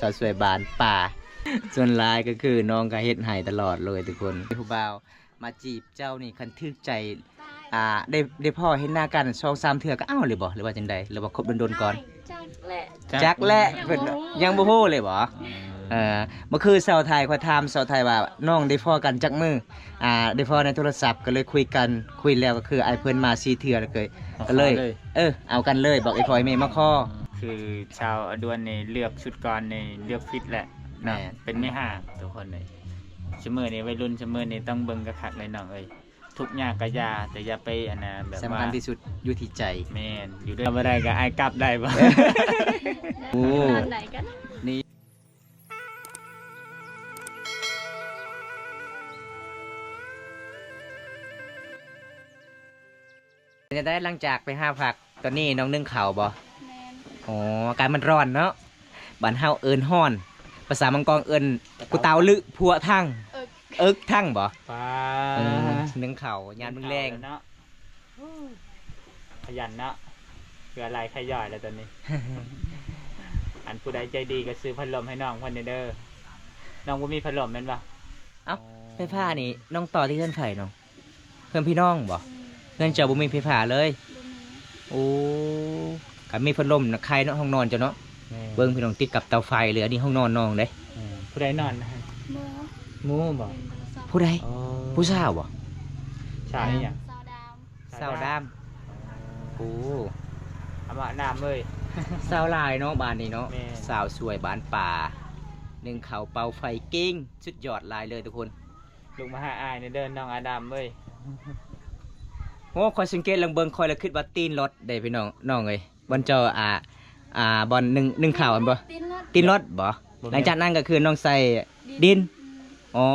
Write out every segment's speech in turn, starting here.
ສາວສວຍບານປ່າ ສ່ວນຫຼາຍກໍຄືນ້ອງກໍເຮັດໃຫ້ຕະຫຼອດເລີຍທຸກຄົນ. ຜູ້ບ່າວມາຈີບເຈົ້ານີ້ ຄັນຖືກໃຈ ອ່າ ໄດ້ ໄດ້ພໍ້ເຫັນໜ້າກັນສອງສາມເທື່ອກໍເອົາເລີຍບໍ່ ຫຼືວ່າຈັ່ງໃດ ຫຼືວ່າຄົບດົນໆກ່ອນ? ຈັກແຫຼະ ຈັກແຫຼະ ຍັງບໍ່ຮູ້ ເພິ່ນ ຍັງບໍ່ຮູ້ເລີຍບໍ່? ເອີ ບໍ່ຄືສາວໄທ ຂ້ອຍຖາມສາວໄທວ່າ ນ້ອງໄດ້ພໍ້ກັນຈັກມື້? ອ່າ ໄດ້ພໍ້ໃນໂທລະສັບ ກໍເລີຍຄຸຍກັນ ຄຸຍແລ້ວກໍຄືອ້າຍເພິ່ນມາສີ່ເທື່ອ ແລ້ວກໍ ກໍເລີຍ ເອົາກັນເລີຍ ບອກອີ່ພໍ່ອີ່ແມ່ມາຂໍ. ຄືຊາວອະດວນນີ້ເລືອກຊຸດກ່ອນນີ້ເລືອກຜິດແຫຼະເນາະ. ແມ່ນ ເປັນແມ່ຮ້າງທຸກຄົນເອີຍ. ຊຸມື້ນີ້ໄວລຸ້ນຊຸມື້ນີ້ຕ້ອງເບິ່ງຄັກໆເລີຍນ້ອງເອີຍ. ທຸກຍາກກະຢ່າ ແຕ່ຢ່າໄປອັນນ່າ ແບບວ່າ ສຳຄັນທີ່ສຸດຢູ່ທີ່ໃຈ. ແມ່ນ ຢູ່ດ້ວຍ ບໍ່ໄດ້ກໍອ້າຍກັບໄດ້ບໍ່? ໂອ້ ປານໃດກັນ? ນີ້ ເປັນຈັ່ງໃດ ຫຼັງຈາກໄປຫາພັກ ຕອນນີ້ນ້ອງໜຶ້ງເຂົ້າບໍ່? ແມ່ນ. ອໍ ອາກາດມັນຮ້ອນເນາະ ບ້ານເຮົາເອີ້ນຮ້ອນ ພາສາມັງກອງເອີ້ນ ຜູ້ເຕົາ ຫຼື ພົວທັງ ເອິກທັງບໍ່? ປາ ເອີ ໜຶ້ງເຂົ້າຍາມແລງໆເນາະ. ຂະຫຍັນເນາະ ເຫຼືອຫຼາຍຂະຫຍາຍແລ້ວຕອນນີ້. ອັນຜູ້ໃດໃຈດີກໍຊື້ພັດລົມໃຫ້ນ້ອງເພິ່ນແດ່ເດີ. ນ້ອງບໍ່ມີພັດລົມແມ່ນບໍ່? ເອົ້າ ໄຟຟ້ານີ້ນ້ອງຕໍ່ທີ່ເຮືອນໃຜນ້ອງ? ເຮືອນພີ່ນ້ອງບໍ່? ອືມ ເຮືອນເຈົ້າບໍ່ມີໄຟຟ້າເລີຍ? ບໍ່ມີ. ໂອ້ ຄັນມີພັດລົມນະໄຄເນາະ ຫ້ອງນອນເຈົ້າເນາະ. ແມ່ນ. ເບິ່ງພີ່ນ້ອງ ຕິດກັບເຕົາໄຟເລີຍ. ອັນນີ້ຫ້ອງນອນນ້ອງເດ້. ແມ່ນ. ຜູ້ໃດນອນນະ? ໝູ່. ໝູ່ບໍ່? ຜູ້ໃດ? ອໍ ຜູ້ສາວບໍ່? ສາວອີ່ຫຍັງ? ສາວດຳ. ສາວດຳ. ໂອ້ ອາມາດນ້ຳເອີຍ ສາວຫຼາຍເນາະບ້ານນີ້ເນາະ. ແມ່ນ. ສາວສວຍບ້ານປ່າ ໜຶ້ງເຂົ້າເປົ່າໄຟເກັ່ງ ສຸດຍອດຫຼາຍເລີຍທຸກຄົນ. ລຸກມາຫາອ້າຍແດ່ເດີ ນ້ອງອາດຳເອີຍ. ໂອ້ ຂ້ອຍສັງເກດແລ້ວເບິ່ງ ຂ້ອຍລະຄິດວ່າຕີນລົດເດ້ພີ່ນ້ອງ ນ້ອງເອີຍ. ບ່ອນເຈົ້າ ອ່າ ອ່າ ບ່ອນໜຶ້ງ ໜຶ້ງເຂົ້າຫັ້ນບໍ່? ຕີນລົດ. ຕີນລົດບໍ່? ບໍ່ແມ່ນ. ຫຼັງຈາກນັ້ນກໍຄືນ້ອງໃສ່ດິນ. ອືມ.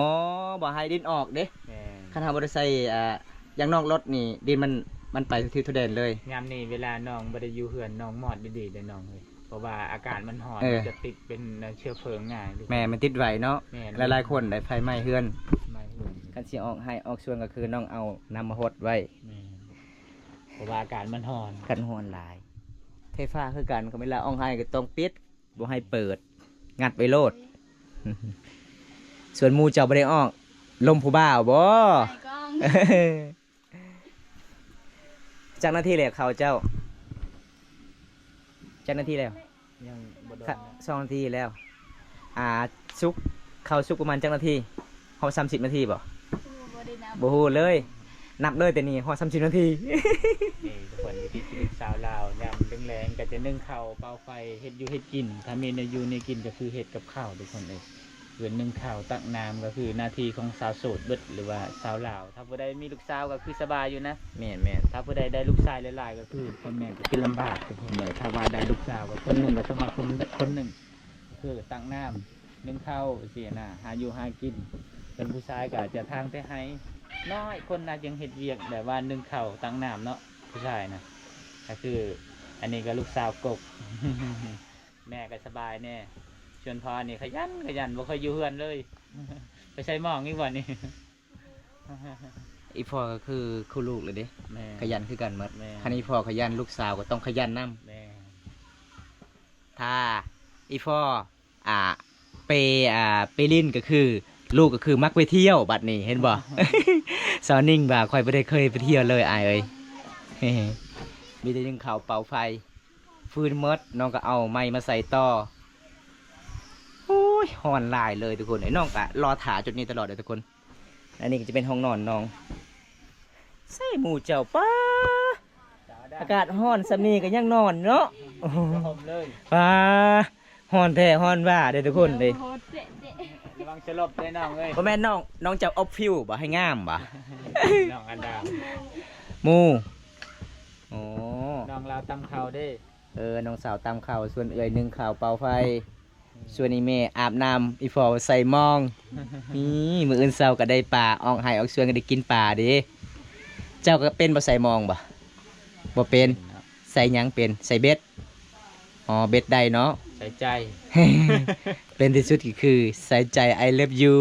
ອໍ ບໍ່ໃຫ້ດິນອອກເດ້. ແມ່ນ. ຄັນເຮົາບໍ່ໄດ້ໃສ່ ອ່າ ຢາງນອກລົດນີ້ ດິນມັນ ມັນໄປທົ່ວທິດທົ່ວແດນເລີຍ. ຍາມນີ້ເວລານ້ອງບໍ່ໄດ້ຢູ່ເຮືອນ ນ້ອງມອດດີໆເດ້ນ້ອງເອີຍ. ເພາະວ່າອາກາດມັນຮ້ອນ ເອີ ມັນຈະຕິດເປັນເຊື້ອເພີງງ່າຍ. ແມ່ນ ມັນຕິດໄວເນາະ. ແມ່ນ. ຫຼາຍໆຄົນໄດ້ໄຟໄໝ້ເຮືອນ. ໄໝ້ເຮືອນ. ຄັນຊິອອກໄຮ່ອອກສວນກໍຄືນ້ອງເອົານ້ຳມາຫົດໄວ້. ແມ່ນ. ເພາະວ່າອາກາດມັນຮ້ອນ. ຄັນຮ້ອນຫຼາຍ. ໄຟຟ້າຄືກັນ ຄັນເວລາອອກໄຮ່ກໍຕ້ອງປິດ ບໍ່ໃຫ້ເປີດ ງັດໄວ້ໂລດ. ສ່ວນໝູ່ເຈົ້າບໍ່ໄດ້ອອກ ລົມຜູ້ບ່າວບໍ່? ໄປກ້ອງ. ຈັກນາທີແລ້ວເຂົ້າເຈົ້າ? ຈັກນາທີແລ້ວ? ຍັງບໍ່ດົນ. ສອງນາທີແລ້ວ. ອ່າ ສຸກ ເຂົ້າສຸກປະມານຈັກນາທີ? ຮອດສາມສິບນາທີບໍ່? ບໍ່ໄດ້ນັບ. ບໍ່ຮູ້ເລີຍ. ນັບເລີຍແຕ່ນີ້ຮອດສາມສິບນາທີ. ນີ້ທຸກຄົນ ວິຖີຊີວິດຊາວລາວ ຍາມແລງໆກໍຈະໜຶ້ງເຂົ້າ ເປົ່າໄຟ ເຮັດຢູ່ເຮັດກິນ. ຖ້າມີແນວຢູ່ແນວກິນກໍຄືເຮັດກັບເຂົ້າທຸກຄົນເອີຍ. ຄືໜຶ້ງເຂົ້າ ຕັກນ້ຳ ກໍຄືໜ້າທີ່ຂອງສາວໂສດເບິດ ຫຼືວ່າຊາວລາວ. ຖ້າຜູ້ໃດມີລູກສາວກໍຄືສະບາຍຢູ່ນະ. ແມ່ນໆ. ຖ້າຜູ້ໃດໄດ້ລູກຊາຍຫຼາຍໆ ກໍຄືພໍ່ແມ່ກໍຄືລຳບາກທຸກຄົນເລີຍ. ຖ້າວ່າໄດ້ລູກສາວກໍຄົນໜຶ່ງກໍສະໝັກຄົນ ຄົນໜຶ່ງ ຄືຕັກນ້ຳ ໜຶ້ງເຂົ້າຊີ້ນະ ຫາຢູ່ຫາກິນ. ເປັນຜູ້ຊາຍກໍຈະຖາງແຕ່ໄຮ່. ນ້ອຍຄົນນະຈຶ່ງເຮັດວຽກແບບວ່າໜຶ້ງເຂົ້າ ຕັກນ້ຳເນາະ ຜູ້ຊາຍນະ. ກໍຄືອັນນີ້ກໍລູກສາວກົກ ແມ່ກໍສະບາຍແດ່. ສ່ວນພໍ່ນີ້ຂະຫຍັນ ຂະຫຍັນ ບໍ່ຄ່ອຍຢູ່ເຮືອນເລີຍ. ໄປໃສ່ໝອງອີກບໍ່ນີ້? ອີ່ພໍ່ກໍຄືຄູ່ລູກເລີຍເດ້. ແມ່ນ. ຂະຫຍັນຄືກັນໝົດ. ແມ່ນ. ຄັນອີ່ພໍ່ຂະຫຍັນ ລູກສາວກໍຕ້ອງຂະຫຍັນນຳ. ແມ່ນ. ຖ້າອີ່ພໍ່ ອ່າ ໄປ ອ່າ ໄປຫຼິ້ນກໍຄື ລູກກໍຄືມັກໄປທ່ຽວບັດນີ້ ເຫັນບໍ່? ສາວນິງວ່າ ຂ້ອຍບໍ່ໄດ້ເຄີຍໄປທ່ຽວເລີຍອ້າຍເອີຍ. ມີແຕ່ໜຶ້ງເຂົ້າເປົ່າໄຟ ຟືນໝົດ ນ້ອງກໍເອົາໃໝ່ມາໃສ່ຕໍ່. ໂອ້ຍ ຮ້ອນຫຼາຍເລີຍທຸກຄົນເອີຍ. ນ້ອງກໍລໍຖ້າຈຸດນີ້ຕະຫຼອດເດີທຸກຄົນ. ອັນນີ້ກໍຈະເປັນຫ້ອງນອນນ້ອງ. ໃສ່ໝູ່ເຈົ້າ ປ້າ ອາກາດຮ້ອນສ່ຳນີ້ກໍຍັງນອນເນາະ. ໂອ້ໂຫ ໂຮມເລີຍ ປ້າ ຮ້ອນແທ້ຮ້ອນວ່າເດ້ທຸກຄົນເດ້. ລະວັງສະຫຼົບເດ້ນ້ອງເອີຍ. ບໍ່ແມ່ນນ້ອງ ນ້ອງເຈົ້າອົບຜິວບໍ່ ໃຫ້ງາມບໍ່? ນ້ອງອັນດາ ໝູ່. ໂອ້ ນ້ອງລາວຕຳເຂົ້າເດ້. ເອີ ນ້ອງສາວຕຳເຂົ້າ ສ່ວນເອື້ອຍໜຶ້ງເຂົ້າເປົ່າໄຟ. ສ່ວນອີ່ແມ່ອາບນ້ຳ ອີ່ພໍ່ໃສ່ໝອງ. ນີ້ ມື້ອື່ນເຊົ້າກໍໄດ້ປາ ອອກໄຮ່ອອກສວນກໍໄດ້ກິນປາເດ້. ເຈົ້າກໍເປັນບໍ່ ໃສ່ໝອງບໍ່? ບໍ່ເປັນ. ໃສ່ຫຍັງເປັນ? ໃສ່ເບັດ. ອໍ ເບັດໄດ້ເນາະ. ໃສ່ໃຈ. ເປັນທີ່ສຸດກໍຄືໃສ່ໃຈ I love you.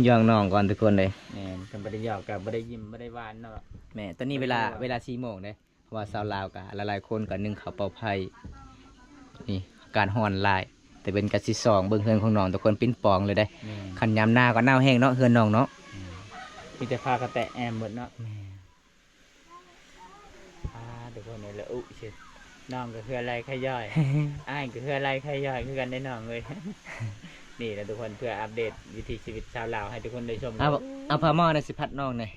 ຢອກນ້ອງກ່ອນທຸກຄົນເລີຍ. ແມ່ນ ຄັນບໍ່ໄດ້ຢອກກໍບໍ່ໄດ້ຍິ້ມ ບໍ່ໄດ້ຫວານເນາະ. ແມ່ນ. ຕອນນີ້ເວລາ ເວລາສີ່ໂມງເດ້. ເພາະວ່າຊາວລາວກະຫຼາຍໆຄົນກະໜຶ້ງເຂົ້າເປົ່າໄຟ. ນີ້ ກາດຮ້ອນຫຼາຍ. ແຕ່ເປັນກະຊິສ່ອງເບິ່ງເຮືອນຂອງນ້ອງ ທຸກຄົນ ປິ່ນປ່ອງເລີຍເດ້. ແມ່ນ. ຄັນຍາມໜາວກໍໜາວແຮງເນາະ ເຮືອນນ້ອງເນາະ. ແມ່ນ. ມີແຕ່ຜ້າກະແຕະແອ້ມເບິດເນາະ. ແມ່ນ. ອ່າ ທຸກຄົນເອີຍ ລະອຸຊື່ ນ້ອງກໍເຄືອໄລ່ຂະຍ້ອຍ ອ້າຍກໍເຄືອໄລ່ຂະຍ້ອຍຄືກັນເດ້ນ້ອງເອີຍ. ນີ້ນະທຸກຄົນ ເພື່ອອັບເດດວິຖີຊີວິດຊາວລາວໃຫ້ທຸກຄົນໄດ້ຊົມ. ເອົາ ເອົາຜ້າໝໍ້ນະ ຊິພັດນ້ອງແດ່.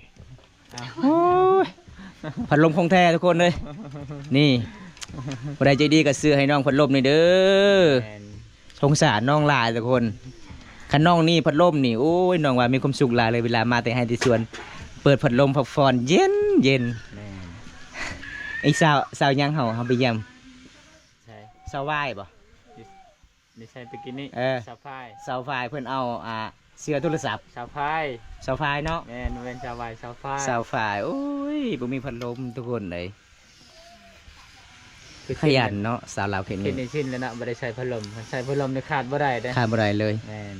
ເອົາ ໂອ້ຍ ພັດລົມຂອງແທ້ທຸກຄົນເອີຍ. ນີ້ ຜູ້ໃດໃຈດີກໍຊື້ໃຫ້ນ້ອງພັດລົມນີ້ເດີ. ແມ່ນ. ສົງສານນ້ອງຫຼາຍທຸກຄົນ. ຄັນນ້ອງນີ້ພັດລົມນີ້ ໂອ້ຍ ນ້ອງວ່າມີຄວາມສຸກຫຼາຍເລີຍ ເວລາມາແຕ່ໄຮ່ແຕ່ສວນ ເປີດພັດລົມພັກຜ່ອນເຢັນໆ. ແມ່ນ. ໄອ້ສາວ ສາວຫຍັງເຮົາ ເຮົາໄປຢ້ຽມ ໃສ? ສາວຫວາຍບໍ່? ຢູ່ ຢູ່ໃສຕະກີ້ນີ້? ເອີ ສາວຝ້າຍ ສາວຝ້າຍເພິ່ນເອົາ ອ່າ ເສື້ອໂທລະສັບ ສາວຝ້າຍ ສາວຝ້າຍເນາະ. ແມ່ນ ບໍ່ແມ່ນສາວຫວາຍ ສາວຝ້າຍ ສາວຝ້າຍ. ໂອ້ຍ ບໍ່ມີພັດລົມທຸກຄົນເອີຍ. ຄື ຂະຫຍັນເນາະ ສາວລາວເຂດນີ້ ເຂດນີ້ຊິນແລ້ວເນາະ ບໍ່ໄດ້ໃຊ້ພັດລົມ ຄັນໃຊ້ພັດລົມນີ້ຂາດບໍ່ໄດ້ເດ້ ຂາດບໍ່ໄດ້ເລີຍ. ແມ່ນ.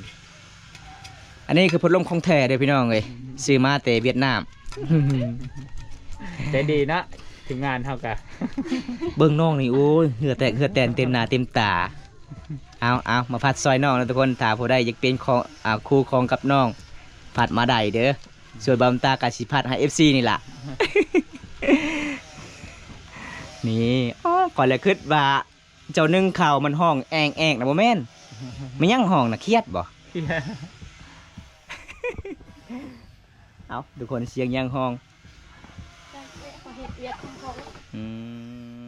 ອັນນີ້ຄືພັດລົມຂອງແທ້ເດ້ພີ່ນ້ອງເອີຍ ຊື້ມາແຕ່ຫວຽດນາມ. ໃຈດີເນາະ ທີມງານເຮົາກະ ເບິ່ງນ້ອງນີ້ ໂອ້ຍ ເຫື່ອແຕກເຫື່ອແຕນເຕັມໜ້າເຕັມຕາ. ເອົາ ເອົາ ມາພັດຊ່ອຍນ້ອງນະທຸກຄົນ ຖ້າຜູ້ໃດຢາກປ່ຽນຂອງ ອ່າ ຄູ່ຄອງກັບນ້ອງ ພັດມາໄດ້ເດີ. ສ່ວນບ່າວຕາກະຊິພັດໃຫ້ເອັຟຊີນີ້ລະ. ນີ້ ອໍ ຂ້ອຍລະຄິດວ່າເຈົ້າໜຶ້ງເຂົ້າມັນຮ້ອງແອງໆນະ ບໍ່ແມ່ນ? ແມ່ນຫຍັງຮ້ອງນະ ຄຽດບໍ່? ເອົາ ທຸກຄົນ ສຽງຫຍັງຮ້ອງ? ຈັກແຫຼະ ເຂົາເຮັດວຽກຂອງເຂົາ. ອືມ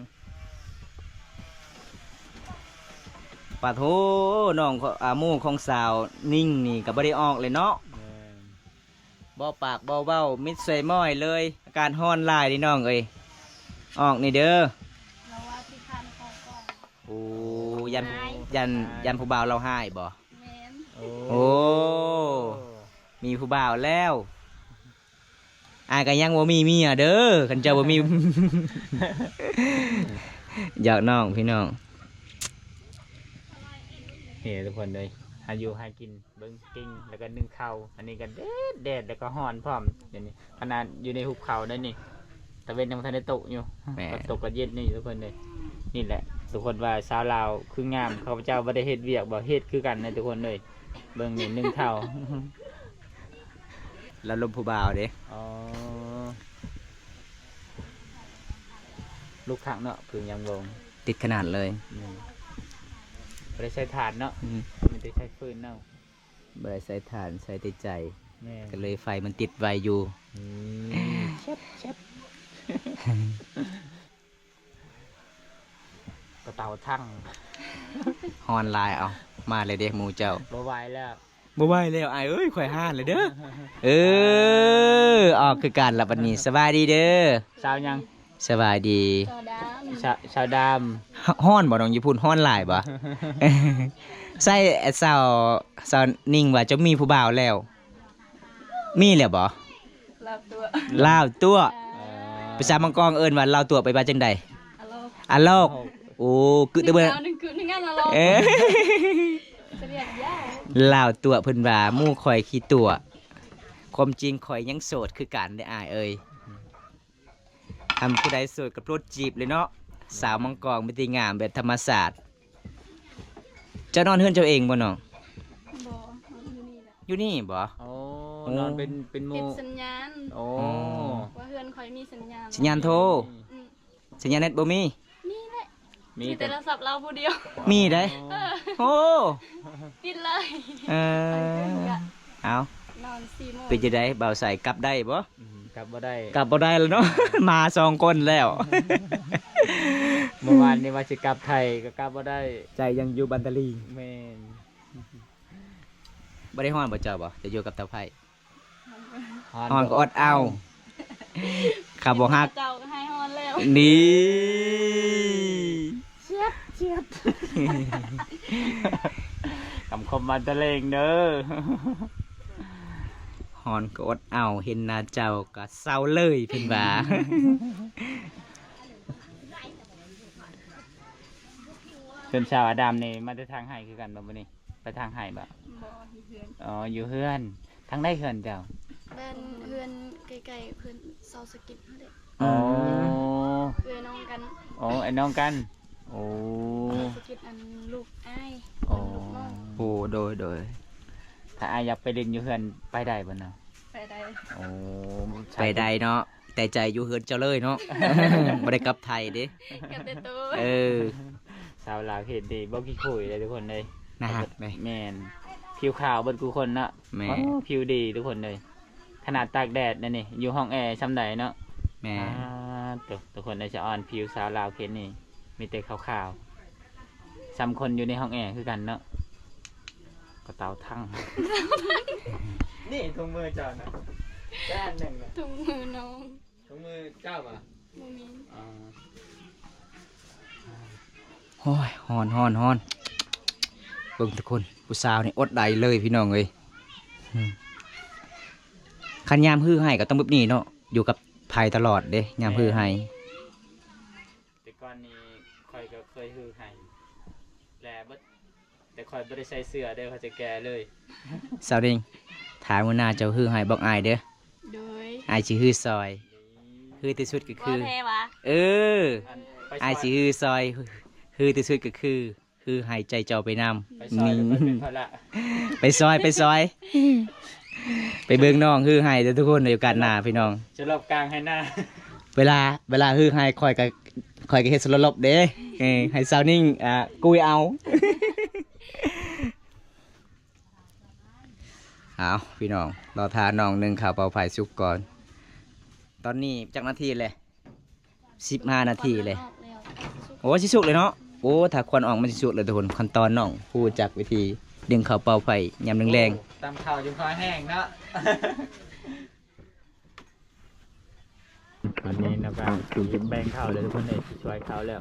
ປາໂທ ນ້ອງ ອາ ໝູ່ຂອງສາວນິງນີ້ກໍບໍ່ໄດ້ອອກເລີຍເນາະ. ແມ່ນ. ບໍ່ປາກບໍ່ເວົ້າ ມິດໃສ່ມ້ອຍເລີຍ. ອາກາດຮ້ອນຫຼາຍນີ້ນ້ອງເອີຍ ອອກນີ້ເດີ. ລາວວ່າຊິຄານເຂົ້າກ່ອນ. ໂອ້ ຢ້ານ ຢ້ານ ຢ້ານຜູ້ບ່າວລາວຮ້າຍບໍ່? ແມ່ນ. ໂອ້ ໂອ້ ມີຜູ້ບ່າວແລ້ວ. ອ້າຍກໍຍັງບໍ່ມີເມຍເດີ ຄັນເຈົ້າບໍ່ມີ. ຢອກນ້ອງພີ່ນ້ອງ. ນີ້ທຸກຄົນເອີຍ ຫາຢູ່ຫາກິນ ເບິ່ງກິງ ແລ້ວກໍໜຶ້ງເຂົ້າ. ອັນນີ້ກໍແດດ ແດດ ແລ້ວກໍຮ້ອນພ້ອມ. ດຽວນີ້ຂະໜາດຢູ່ໃນຫຸບເຂົາໄດ໋ນີ້ ຕາເວັນຍັງບໍ່ທັນໄດ້ຕົກຢູ່. ແມ່ນ. ກໍຕົກກໍເຢັນນີ້ທຸກຄົນເອີຍ. ນີ້ແຫຼະ ທຸກຄົນວ່າສາວລາວຄືງາມ ຂ້າພະເຈົ້າບໍ່ໄດ້ເຮັດວຽກບໍ່ ເຮັດຄືກັນນະທຸກຄົນເອີຍ. ເບິ່ງນີ້ໜຶ້ງເຂົ້າ ລາວລົມຜູ້ບ່າວເດ້. ອໍ ລຸກຄັກເນາະ ຄືຫຍັງລົງ ຕິດຂະໜາດເລີຍ. ອືມ ບໍ່ໄດ້ໃຊ້ຖ່ານເນາະ. ອືມ ມີແຕ່ໃຊ້ຟືນເອົາ. ບໍ່ໄດ້ໃຊ້ຖ່ານ ໃຊ້ແຕ່ໃຈ. ແມ່ນ. ກໍເລີຍໄຟມັນຕິດໄວຢູ່. ອືມ ແຊບໆ ກະເຕົາທັງ ຮ້ອນຫຼາຍ. ເອົາ ມາເລີຍເດ້ໝູ່ເຈົ້າ. ບໍ່ໄຫວແລ້ວ ບໍ່ໄຫວແລ້ວອ້າຍເອີຍ ຂ້ອຍຮ້ານແລ້ວເດີ. ເອີ ອອກຄືກັນລະບັດນີ້. ສະບາຍດີເດີ. ສາວຫຍັງ? ສະບາຍດີ ສາວດຳ. ສາວ ສາວດຳ. ຮ້ອນບໍ່ນ້ອງຢູ່ພຸ້ນ ຮ້ອນຫຼາຍບໍ່? ໃຊ່ ສາວ ສາວນິງວ່າຈະມີຜູ້ບ່າວແລ້ວ ມີແລ້ວບໍ່? ລາວຕົວະ ລາວຕົວະ. ເອີ ພາສາມັງກອງເອີ້ນວ່າລາວຕົວະ ໄປວ່າຈັ່ງໃດ? ອາລອກ ອາລອກ. ໂອ້ ກຶແຕ່ເບິ່ງ ໜຶ່ງເຂົ້າໜຶ່ງກຶ ໜຶ່ງງານອາລອກ. ເອີ ລາວຕົວະ ເພິ່ນວ່າໝູ່ຂ້ອຍຂີ້ຕົວະ. ຄວາມຈິງຂ້ອຍຍັງໂສດຄືກັນເດ້ອ້າຍເອີຍ. ຄັນຜູ້ໃດໂສດກໍໂລດຈີບເລີຍເນາະ. ສາວມັງກອງມີແຕ່ງາມແບບທຳມະຊາດ. ເຈົ້ານອນເຮືອນເຈົ້າເອງບໍ່ນ້ອງ? ບໍ່ ນອນຢູ່ນີ້ແຫຼະ. ຢູ່ນີ້ບໍ່? ໂອ້ ໂອ້ ນອນເປັນ ເປັນໝູ່ ຕິດສັນຍານ. ໂອ້ ອໍ ວ່າເຮືອນຂ້ອຍມີສັນຍານ ສັນຍານໂທ. ອືມ ສັນຍານເນັດບໍ່ມີ? ມີແຫຼະ ມີ ມີແຕ່ ແຕ່ໂທລະສັບລາວຜູ້ດຽວ. ມີໄດ໋. ອໍ ໂອ້ ຕິດເລີຍ. ເອີ ເອົາ ນອນສີ່ໂມງ. ເປັນຈັ່ງໃດບ່າວໃສ ກັບໄດ້ບໍ່? ອືມ ກັບບໍ່ໄດ້ ກັບບໍ່ໄດ້ແລ້ວເນາະ. ມາສອງຄົນແລ້ວ. ເມື່ອວານນີ້ວ່າຊິກັບໄທກໍກັບບໍ່ໄດ້ ໃຈຍັງຢູ່ບັນດາລີ. ແມ່ນ. ບໍ່ໄດ້ຮ້ອນບໍ່ເຈົ້າບໍ່? ຈະຢູ່ກັບເຕົາໄຟ. ຮ້ອນ ຮ້ອນກໍອົດເອົາ ເຂົາບໍ່ຮັກ ເຈົ້າກໍໃຫ້ຮ້ອນແລ້ວ. ນີ້ ສຽດ ສຽດ ຄຳຄົມບານຕະເລງເດີ. ຮ້ອນກໍອົດເອົາ ເຫັນໜ້າເຈົ້າກໍເຊົາເລີຍ ເພິ່ນວ່າ. ເພິ່ນສາວອາດາມນີ້ມາແຕ່ທາງໄຮ່ຄືກັນບໍ່ມື້ນີ້? ໄປທາງໄຮ່ບໍ່? ບໍ່ ຢູ່ເຮືອນ. ອໍ ຢູ່ເຮືອນ. ທາງໃດເຮືອນເຈົ້າ? ແມ່ນເຮືອນໃກ້ໆເພິ່ນເຊົາສະກິດຫັ້ນແຫຼະ. ອໍ ເອື້ອຍນ້ອງກັນ. ອໍ ເອື້ອຍນ້ອງກັນ. ໂອ້ ຊິກິນອັນລູກອ້າຍ ໂອ້ ເປັນລູກນ້ອງ ໂອ້ ໂດຍ ໂດຍ ຖ້າອ້າຍຢາກໄປຫຼິ້ນຢູ່ເຮືອນໄປໄດ້ບໍ່ນະ? ໄປໄດ້ ໂອ້ ໄປໄດ້ເນາະ ແຕ່ໃຈຢູ່ເຮືອນເຈົ້າເລີຍເນາະ ບໍ່ໄດ້ກັບໄທເດ້ ກັບແຕ່ໂຕ ເອີ ສາວລາວເຂດນີ້ບໍ່ຂີ້ຂຸຍເດ້ທຸກຄົນເອີຍ ໜ້າຮັກເດ້ ແມ່ນ ຜິວຂາວເບິດທຸກຄົນເນາະ ແມ່ນ ໂອ້ ຜິວດີທຸກຄົນເອີຍ ຂະໜາດຕາກແດດແນວນີ້ ຢູ່ຫ້ອງແອຊ່ຳໃດເນາະ ແມ່ນ ອ່າ ໂຕ ທຸກຄົນເອີຍ ສະອອນ ຜິວສາວລາວເຂດນີ້ມີແຕ່ຂາວໆ ສ່ຳຄົນຢູ່ໃນຫ້ອງແອຄືກັນເນາະ ກະເຕົາທັງ ນີ້ຖົງມືເຈົ້ານະ ແຕ່ອັນໜຶ່ງນະ ຖົງມືນ້ອງ ຖົງມືເຈົ້າຫວາ? ບໍ່ມີ ອໍ ໂອ້ຍ ຮ້ອນ ຮ້ອນ ຮ້ອນ ເບິ່ງທຸກຄົນ ຜູ້ສາວນີ້ອົດໄດ້ເລີຍພີ່ນ້ອງເອີຍ ອືມ ຄັນຍາມຮື້ໄຮ່ກໍຕ້ອງແບບນີ້ເນາະ ຢູ່ກັບໄຟຕະຫຼອດເດ້ ຍາມຮື້ໄຮ່ ແຕ່ກ່ອນນີ້ຂ້ອຍກໍເຄີຍຮື້ໄຮ່ ແລະ ບໍ່ ແຕ່ຂ້ອຍບໍ່ໄດ້ໃສ່ເສື້ອເດີ ຂ້ອຍຈະແກ່ເລີຍ ສາວນິງ ຖ້າມື້ໜ້າເຈົ້າຮື້ໄຮ່ບອກອ້າຍເດີ ໂດຍ ອ້າຍຊິຮື້ຊ່ອຍ ຮື້ທີ່ສຸດກໍຄື ບໍ່ແທ້ຫວາ? ເອີ ອັນ ໄປຊ່ອຍ ອ້າຍຊິຮື້ຊ່ອຍ ຮື້ທີ່ສຸດກໍຄື ຮື້ໃຫ້ໃຈເຈົ້າໄປນຳ ໄປຊ່ອຍ ນີ້ ໄປເປັນພາລະ ໄປຊ່ອຍ ໄປຊ່ອຍ ໄປເບິ່ງນ້ອງຮື້ໄຮ່ເດີທຸກຄົນ ໃນໂອກາດໜ້າພີ່ນ້ອງ ສະຫຼົບກາງໄຮ່ນາ ເວລາ ເວລາຮື້ໄຮ່ຂ້ອຍກໍ ຂ້ອຍກໍເຮັດສະຫຼົບເດ້ ເອີ ໃຫ້ສາວນິງ ອ່າ ກຸຍເອົາ ເອົາ ພີ່ນ້ອງ ລໍຖ້ານ້ອງໜຶ້ງເຂົ້າເປົ່າໄຟສຸກກ່ອນ ຕອນນີ້ຈັກນາທີແລ້ວ? ສິບຫ້ານາທີແລ້ວ ໂອ້ ຊິສຸກເລີຍເນາະ ໂອ້ ຖ້າຄວັນອອກມັນຊິສຸກເລີຍທຸກຄົນ ຂັ້ນຕອນນ້ອງຮູ້ຈັກວິທີດຶງເຂົ້າເປົ່າໄຟຍາມແລງໆ ໂອ້ ຕຳເຂົ້າຈົນຄໍແຫ້ງເນາະ ຕອນນີ້ເນາະ ກໍຊິແບ່ງເຂົ້າແລ້ວທຸກຄົນເອີຍ ຊິຊ່ອຍເຂົ້າແລ້ວ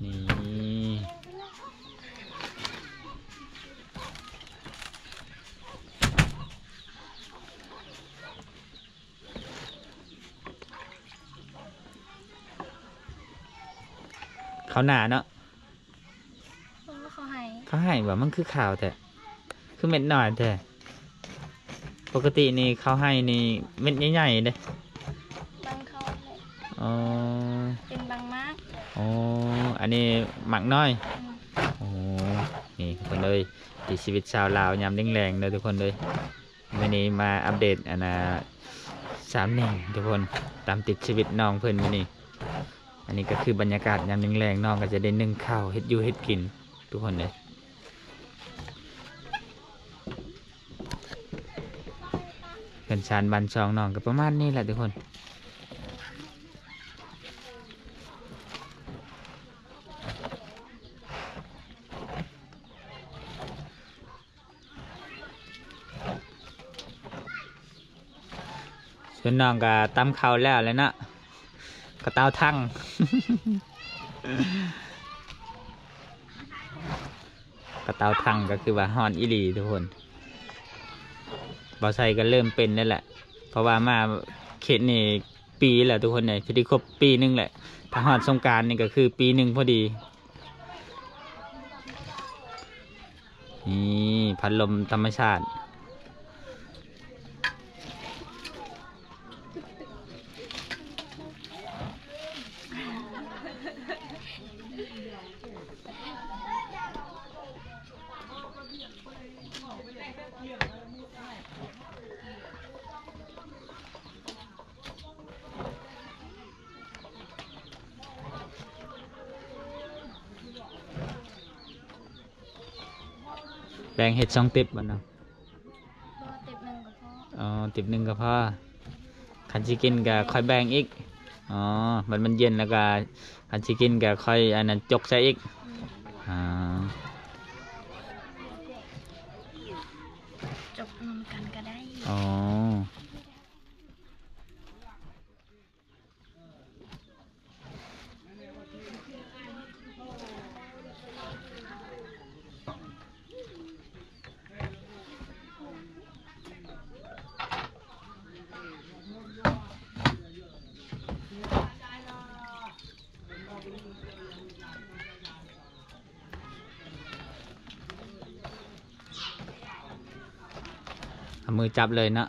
ນີ້ ເຂົ້າໜ້າເນາະ ໂອ້ ເຂົ້າໄຮ່ ເຂົ້າໄຮ່ວ່າມັນຄືຂາວແທ້ ຄືເມັດນ້ອຍແທ້ ປົກກະຕິນີ້ເຂົ້າໄຮ່ນີ້ເມັດໃຫຍ່ໆເດ້ ບັງເຂົ້າແຫຼະ ອໍ ເປັນບັງໝາກ ອໍ ອັນນີ້ໝາກນ້ອຍ ອືມ ໂອ້ ນີ້ທຸກຄົນເອີຍ ວິຖີຊີວິດຊາວລາວຍາມແລງໆເດີທຸກຄົນເອີຍ ມື້ນີ້ມາອັບເດດ ອັນນ່າ ສາວນິງທຸກຄົນ ຕາມຕິດຊີວິດນ້ອງເພິ່ນມື້ນີ້ ອັນນີ້ກໍຄືບັນຍາກາດຍາມແລງໆ ນ້ອງກໍຈະໄດ້ໜຶ້ງເຂົ້າ ເຮັດຢູ່ເຮັດກິນທຸກຄົນເອີຍ ເຮືອນຊານບ້ານຊ່ອງນ້ອງກໍປະມານນີ້ແຫຼະທຸກຄົນ. ສ່ວນນ້ອງກໍຕຳເຂົ້າແລ້ວແຫຼະເນາະ ກະເຕົາທັງ ກະເຕົາທັງກໍຄືວ່າຮ້ອນອີ່ຫຼີທຸກຄົນ. ບ່າວໄຊກໍເລີ່ມເປັນແລ້ວແຫຼະ ເພາະວ່າມາເຂດນີ້ປີແລ້ວທຸກຄົນເອີຍ ຈະໄດ້ຄົບປີໜຶ່ງແຫຼະ ຖ້າຮອດສົງການນີ້ກໍຄືປີໜຶ່ງພໍດີ. ນີ້ພັດລົມທຳມະຊາດ. ແບ່ງເຮັດສອງຕິບບໍ່ນ້ອງ? ບໍ່ ຕິບໜຶ່ງກໍພໍ. ອໍ ຕິບໜຶ່ງກໍພໍ. ຄັນຊິກິນກໍຄ່ອຍແບ່ງອີກ. ອໍ ບັດມັນເຢັນແລ້ວກໍ ຄັນຊິກິນກໍຄ່ອຍອັນນັ້ນ ຈົກໃສ່ອີກ. ອືມ ອໍ ຈົກນຳກັນກໍໄດ້. ອໍ. ເອົາມືຈັບເລີຍເນາະ.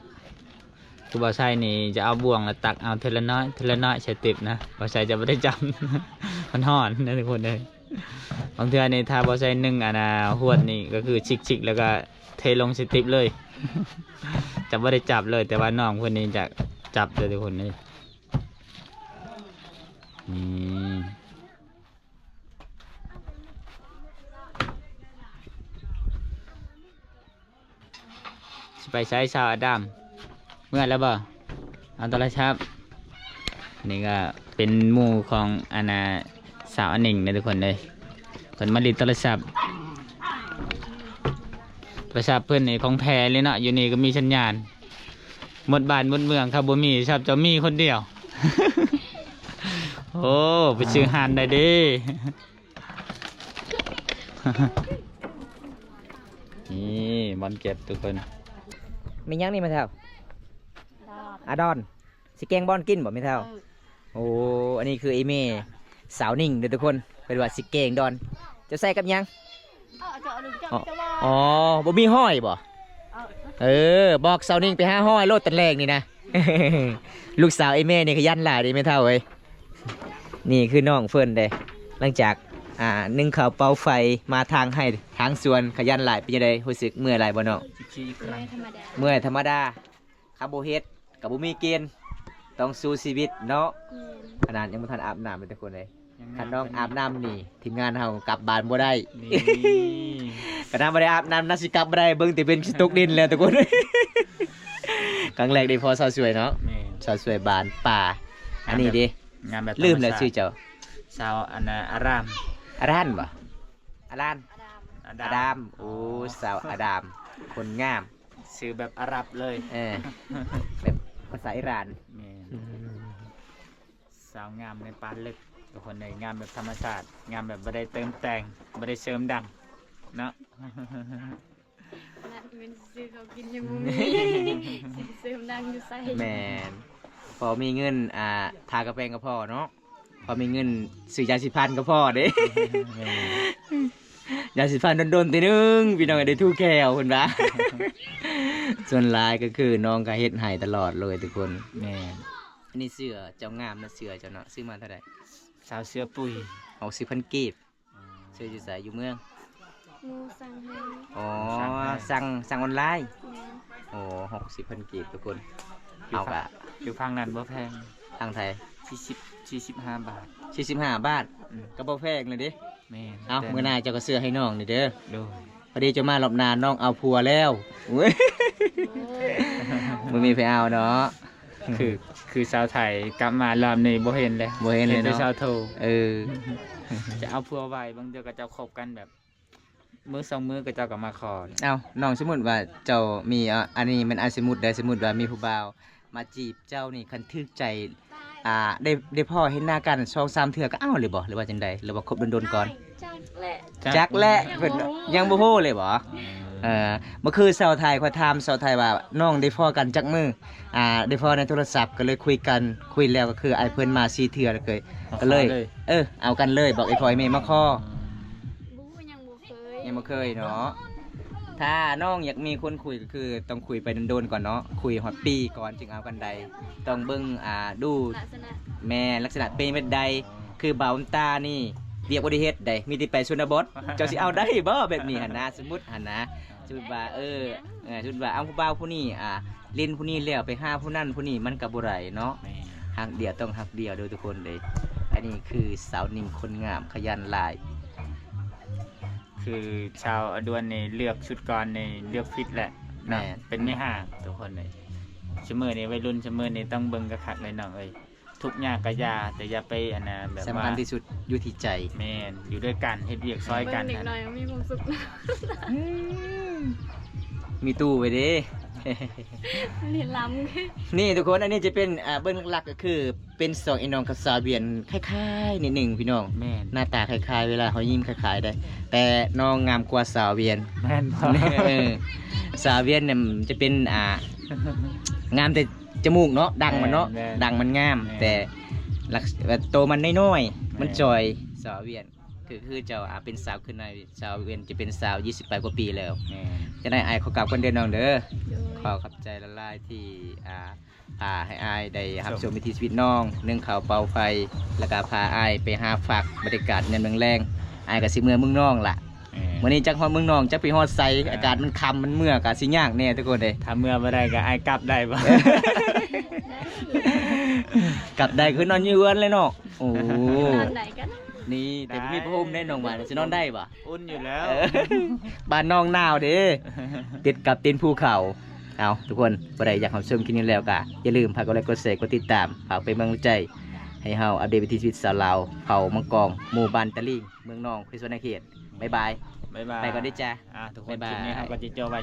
ຄືບ່າວໄຊນີ້ຈະເອົາບ່ວງແລ້ວຕັກເອົາເທື່ອລະນ້ອຍ ເທື່ອລະນ້ອຍໃສ່ຕິບນະ. ບ່າວໄຊຈະບໍ່ໄດ້ຈັບ ມັນຮ້ອນນະທຸກຄົນເອີຍ. ບາງເທື່ອນີ້ຖ້າບ່າວໄຊໜຶ້ງອັນນ່າຫວດນີ້ກໍຄືຊິກໆ ແລ້ວກໍເທລົງໃສ່ຕິບເລີຍ ຈະບໍ່ໄດ້ຈັບເລີຍ. ແຕ່ວ່ານ້ອງເພິ່ນນີ້ຈະຈັບເດີທຸກຄົນເອີຍ. ນີ້ ຊິໄປໃສສາວອາດາມ? ເມື່ອແລ້ວບໍ່? ເອົາໂທລະສັບ. ນີ້ກໍເປັນໝູ່ຂອງອັນນ່າສາວອານິງເດີທຸກຄົນເດີ. ເພິ່ນມາຫຼິ້ນໂທລະສັບ. ໂທລະສັບເພິ່ນນີ້ຂອງແທ້ເລີຍເນາະ. ຢູ່ນີ້ກໍມີສັນຍານ. ໝົດບ້ານໝົດເມືອງ ຖ້າບໍ່ມີສັບຈະມີຄົນດຽວ. ໂອ້ ໄປຊື້ຮ້ານໄດ້ເດ້. ນີ້ບ່ອນເກັບທຸກຄົນ. ແມ່ນຫຍັງນີ້ແມ່ເຖົ້າ? ອາດອນ. ຊິແກງບ່ອນກິນບໍ່ແມ່ເຖົ້າ? ເອີ. ໂອ້ ອັນນີ້ຄືອີ່ແມ່ສາວນິງເດີທຸກຄົນ ເພິ່ນວ່າຊິແກງດອນ. ເຈົ້າໃສ່ກັບຫຍັງ? ອໍ ບໍ່ມີຫອຍບໍ່? ເອີ ບອກສາວນິງໄປຫາຫອຍໂລດຕອນແລງນີ້ນະ. ລູກສາວອີ່ແມ່ນີ້ຂະຫຍັນຫຼາຍເດ້ແມ່ເຖົ້າເອີຍ. ນີ້ຄືນ້ອງເພິ່ນເດ້ ຫຼັງຈາກ ອ່າ ໜຶ້ງເຂົ້າເປົ່າໄຟມາທາງໄຮ່ທາງສວນ ຂະຫຍັນຫຼາຍ. ເປັນຈັ່ງໃດ ຮູ້ສຶກເມື່ອຍຫຼາຍບໍ່ນ້ອງ? ເມື່ອຍທຳມະດາ ເມື່ອຍທຳມະດາ. ຄັນບໍ່ເຮັດກໍບໍ່ມີກິນ ຕ້ອງສູ້ຊີວິດເນາະ. ແມ່ນ. ຂະໜາດຍັງບໍ່ທັນອາບນ້ຳເລີຍທຸກຄົນເອີຍ. ຄັນນ້ອງອາບນ້ຳນີ້ ທີມງານເຮົາກັບບ້ານບໍ່ໄດ້. ນີ້ ຂະໜາດບໍ່ໄດ້ອາບນ້ຳນະ ຊິກັບບໍ່ໄດ້ ເບິ່ງແຕ່ເວັນຊິຕົກດິນແລ້ວທຸກຄົນ. ຄັ້ງແລກໄດ້ພໍຊາວສວຍເນາະ. ແມ່ນ. ຊາວສວຍບານປ່າ. ອັນນີ້ເດ້ ງານແບບ ລືມແລ້ວຊື່ເຈົ້າ. ຊາວອັນນ່າ ອາຣາມ ອາຣານບໍ່? ອາລານ ອາດາມ ອາດາມ. ໂອ້ ສາວອາດາມ ຄົນງາມ. ຊື່ແບບອາຣັບເລີຍ. ເອີ ແບບພາສາອີຣານ. ແມ່ນ. ສາວງາມໃນປ່າເລິກ ທຸກຄົນເອີຍ. ງາມແບບທຳມະຊາດ ງາມແບບບໍ່ໄດ້ເຕີມແຕ່ງ ບໍ່ໄດ້ເສີມດັງເນາະ. ນັ້ນແມ່ນຊື້ເຂົ້າກິນຍັງບໍ່ມີ ຊິເສີມດັງຢູ່ໃສ? ແມ່ນ. ພໍມີເງິນ ອ່າ ທາກາແຟກໍພໍເນາະ. ພໍມີເງິນຊື້ຢາສີຟັນກໍພໍເດ້. ແມ່ນ. ຢາສີຟັນດົນໆ ທີໜຶ່ງ ພີ່ນ້ອງ ໄດ້ຖູແຂ້ວເພິ່ນວ່າ. ສ່ວນຫຼາຍກໍຄືນ້ອງກໍເຮັດໃຫ້ຕະຫຼອດເລີຍທຸກຄົນ. ແມ່ນ. ອັນນີ້ເສື້ອເຈົ້າງາມນະ ເສື້ອເຈົ້າເນາະ. ຊື້ມາເທົ່າໃດ? ຊາວເສື້ອປຸ້ຍ ຫົກສິບພັນກີບ. ຊື້ຢູ່ໃສ? ຢູ່ເມືອງ ໝູ່ສັງໄຮ. ອໍ ສັງໄຮ ສັ່ງ ສັ່ງອອນລາຍ. ແມ່ນ. ໂອ້ ຫົກສິບພັນກີບທຸກຄົນ. ເຮົາກະ ຢູ່ຝັ່ງນັ້ນບໍ່ແພງ. ທາງໄທ? ສີ່ສິບ ສີ່ສິບຫ້າບາດ. ສີ່ສິບຫ້າບາດ. ອືມ ກໍບໍ່ແພງເລີຍເດ້. ແມ່ນ. ເອົ້າ ແຕ່ມື້ໜ້າເຈົ້າກໍຊື້ໃຫ້ນ້ອງນີ້ເດີ. ໂດຍ. ພໍດີເຈົ້າມາລອບໜ້ານ້ອງເອົາຜົວແລ້ວ. ໂອ້ຍ ບໍ່ມີໃຜເອົາເນາະ. ຄື ຄືສາວໄທກັບມາລອບນີ້ບໍ່ເຫັນເລີຍ ບໍ່ເຫັນເລີຍເນາະ. ເຫັນແຕ່ສາວໂທ. ເອີ ຈະເອົາຜົວໄວ ບາງເທື່ອກໍເຈົ້າຄົບກັນແບບ ມື້ສອງມື້ເຂົາເຈົ້າກໍມາຂໍ. ເອົ້າ ນ້ອງ ສົມມຸດວ່າເຈົ້າມີ ອາ ອັນນີ້ແມ່ນອ້າຍສົມມຸດເດີ ສົມມຸດວ່າມີຜູ້ບ່າວມາຈີບເຈົ້ານີ້ ຄັນຖືກໃຈ ອ່າ ໄດ້ ໄດ້ພໍ້ເຫັນໜ້າກັນສອງສາມເທື່ອກໍເອົາເລີຍບໍ່ ຫຼືວ່າຈັ່ງໃດ ຫຼືວ່າຄົບດົນໆກ່ອນ? ຈັກແຫຼະ ຈັກແຫຼະ ຍັງບໍ່ຮູ້ ເພິ່ນຍັງບໍ່ຮູ້ເລີຍບໍ່? ອືມ ເອີ ບໍ່ຄືສາວໄທ ຂ້ອຍຖາມສາວໄທວ່າ ນ້ອງໄດ້ພໍ້ກັນຈັກມື້ ອ່າ ໄດ້ພໍ້ໃນໂທລະສັບ ກໍເລີຍຄຸຍກັນ ຄຸຍແລ້ວກໍຄືອ້າຍເພິ່ນມາສີ່ເທື່ອ ແລ້ວກໍ ກໍເລີຍ ເອີ ເອົາກັນເລີຍ ບອກໄອ້ພໍ່ໄອ້ແມ່ມາຂໍ. ອືມ ບໍ່ຮູ້ ຍັງບໍ່ ເຄີຍ ຍັງບໍ່ເຄີຍເນາະ. ຖ້ານ້ອງຢາກມີຄົນຄຸຍກໍຄືຕ້ອງຄຸຍໄປດົນໆກ່ອນເນາະ ຄຸຍຮອດປີກ່ອນຈຶ່ງເອົາກັນໄດ້. ຕ້ອງເບິ່ງ ອ່າ ດູ ລັກສະນະ ແມ່ນ ລັກສະນະເປັນແບບໃດ. ຄືບ່າວບຸນຕານີ້ວຽກບໍ່ໄດ້ເຮັດໃດ ມີແຕ່ໄປຊົນນະບົດ ເຈົ້າຊິເອົາໄດ້ບໍ່ແບບນີ້ຫັ້ນນະ? ສົມມຸດຫັ້ນນະ ສົມມຸດວ່າ ເອີ ເອີ ສົມມຸດວ່າ ເອົາ ຜູ້ບ່າວຜູ້ນີ້ ອ່າ ຫຼິ້ນຜູ້ນີ້ແລ້ວໄປຫາຜູ້ນັ້ນຜູ້ນີ້ ມັນກໍບໍ່ໄດ້ເນາະ. ແມ່ນ. ຮັກດຽວຕ້ອງຮັກດຽວເດີທຸກຄົນເດີ. ອັນນີ້ຄືສາວນິງຄົນງາມຂະຫຍັນຫຼາຍ. ຄືຊາວອະດວນນີ້ເລືອກຊຸດກ່ອນນີ້ເລືອກຜິດແຫຼະເນາະ. ແມ່ນ. ເປັນແມ່ຮ້າງທຸກຄົນເອີຍ. ຊຸມື້ນີ້ໄວລຸ້ນຊຸມື້ນີ້ຕ້ອງເບິ່ງຄັກໆເລີຍນ້ອງເອີຍ. ທຸກຍາກກະຢ່າ ແຕ່ຢ່າໄປອັນນ່າ ແບບວ່າ ສຳຄັນທີ່ສຸດຢູ່ທີ່ໃຈ. ແມ່ນ. ຢູ່ດ້ວຍກັນ ເຮັດວຽກຊ່ອຍກັນ. ເບິ່ງເດັກນ້ອຍມັນມີຄວາມສຸກ. ອືມ ມີຕູ້ໄວ້ເດ້. ນີ້ລຳ ນີ້ທຸກຄົນ ອັນນີ້ຈະເປັນ ອ່າ ເບື້ອງຫຼັກໆ ກໍຄືເປັນສອງໄອ້ນ້ອງກັບສາວວຽນ ຄ້າຍໆ ນິດໜຶ່ງພີ່ນ້ອງ. ແມ່ນ. ໜ້າຕາຄ້າຍໆ ເວລາເຮົາຍິ້ມຄ້າຍໆ ໄດ້ ແຕ່ນ້ອງງາມກວ່າສາວວຽນ. ແມ່ນບໍ່? ເອີ ສາວວຽນນີ້ຈະເປັນ ອ່າ ງາມແຕ່ ຈະມູກເນາະ ດັງມັນເນາະ. ແມ່ນ ແມ່ນ ດັງມັນງາມ. ແມ່ນ. ແຕ່ລັກ ແບບໂຕມັນນ້ອຍໆ. ແມ່ນ. ມັນຈ່ອຍ. ສາວວຽນ ຄື ຄືເຈົ້າ ອ່າ ເປັນສາວຂຶ້ນໃນ ສາວວຽນຈະເປັນສາວ ຊາວປາຍກວ່າປີແລ້ວ. ແມ່ນ. ຈັ່ງໃດອ້າຍຂໍກັບກ່ອນເດີນ້ອງເດີ. ໂດຍ. ຂໍຂອບໃຈຫຼາຍໆ ທີ່ ອ່າ ພາໃຫ້ອ້າຍໄດ້ຮັບຊົມວິຖີຊີວິດນ້ອງ ໜຶ້ງເຂົ້າເປົ່າໄຟ ແລ້ວກໍພາອ້າຍໄປຫາພັກ ບັນຍາກາດຍາມແລງໆ ອ້າຍກໍຊິເມືອເມືອງນອງລະ. ເອີ ມື້ນີ້ຈັກຮອດເມືອງນອງ ຈັກໄປຮອດໃສ ເອີ ອາກາດມັນຄ່ຳ ມັນເມືອກໍຊິຍາກແດ່ທຸກຄົນເດ້. ຖ້າເມືອບໍ່ໄດ້ກໍອ້າຍກັບໄດ້ບໍ່? ກັບໄດ້ຄືນອນຢູ່ເຮືອນເລີຍເນາະ. ໂອ້ ນອນໄດ້ກໍນອນ ນີ້ ແຕ່ບໍ່ມີຜ້າຫົ່ມເດ້ນ້ອງວ່າ ຊິນອນໄດ້ບໍ່? ອຸ່ນຢູ່ແລ້ວ ເອີ ບ້ານນ້ອງໜາວເດ້ ຕິດກັບຕີນພູເຂົາ. ເອົາ ທຸກຄົນ ຜູ້ໃດຢາກຮັບຊົມຄລິບນີ້ແລ້ວກໍຢ່າລືມຝາກກົດໄລກ໌ ກົດແຊ ກົດຕິດຕາມ ຝາກເປັນກຳລັງໃຈໃຫ້ເຮົາອັບເດດວິຖີຊີວິດຊາວລາວ ເຜົ່າມັງກອງ ໝູ່ບ້ານຕະລິງ ເມືອງນອງ ແຂວງສະຫວັນນະເຂດ. ບາຍບາຍ ບາຍບາຍ ໄປກ່ອນເດີຈ້າ. ທຸກຄົນ ຄລິບນີ້ເຮົາກໍຊິຈົບໄວ້